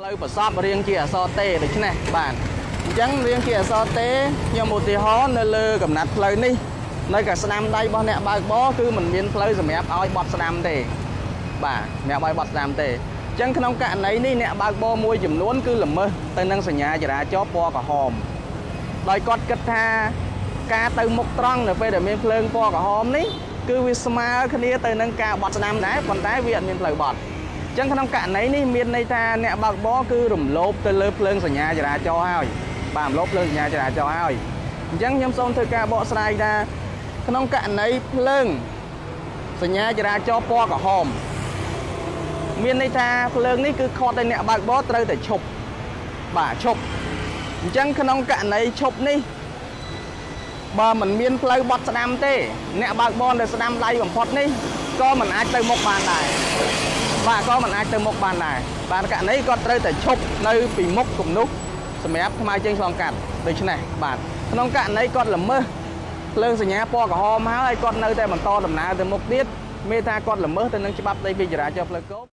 ផ្លូវប្រសពរៀងជាអក្សរទេដូច្នេះបាទអញ្ចឹងរៀងជាអក្សរទេខ្ញុំឧទាហរណ៍នៅលើកំណាត់ផ្លូវនេះនៅកស្ដាំដៃរបស់អ្នកបើកបរគឺมันមានផ្លូវសម្រាប់ឲ្យបត់ស្ដាំទេបាទសម្រាប់ឲ្យបត់ស្ដាំទេអញ្ចឹងក្នុងករណីនេះអ្នកបើកបរមួយចំនួនគឺល្មើសទៅនឹងសញ្ញាចរាចរណ៍ពណ៌ក្រហមដោយគាត់គិតថាការទៅមុខត្រង់នៅពេលដែលមានភ្លើងពណ៌ក្រហមនេះគឺវាស្មើគ្នាទៅនឹងការបត់ស្ដាំដែរប៉ុន្តែវាអត់មានផ្លូវបត់ អញ្ចឹងក្នុងករណីនេះមានន័យថាអ្នកបើកបរគឺរំលោភទៅលើភ្លើងសញ្ញាចរាចរណ៍ហើយបាទរំលោភភ្លើងសញ្ញាចរាចរណ៍ហើយអញ្ចឹងខ្ញុំសូមធ្វើការបកស្រាយថាក្នុងករណីភ្លើងសញ្ញាចរាចរណ៍ពណ៌ក្រហមមានន័យថាភ្លើងនេះគឺខត់ឲ្យអ្នកបើកបរត្រូវតែឈប់បាទឈប់អញ្ចឹងក្នុងករណីឈប់នេះបើមិនមានផ្លូវបត់ស្ដាំទេអ្នកបើកបរនៅស្ដាំដៃបំផុតនេះក៏មិនអាចទៅមុខបានដែរ បាទក៏មិនអាចទៅមុខបានដែរបាទករណីគាត់ត្រូវតែឈប់នៅពីមុខគំនុះសម្រាប់ថ្មើរជើងឆ្លងកាត់ដូច្នេះបាទក្នុងករណីគាត់ល្មើសភ្លើងសញ្ញាពណ៌ក្រហមហើយគាត់នៅតែបន្តដំណើរទៅមុខទៀតមានថាគាត់ល្មើសទៅនឹងច្បាប់ស្តីពីចរាចរណ៍ផ្លូវគោក។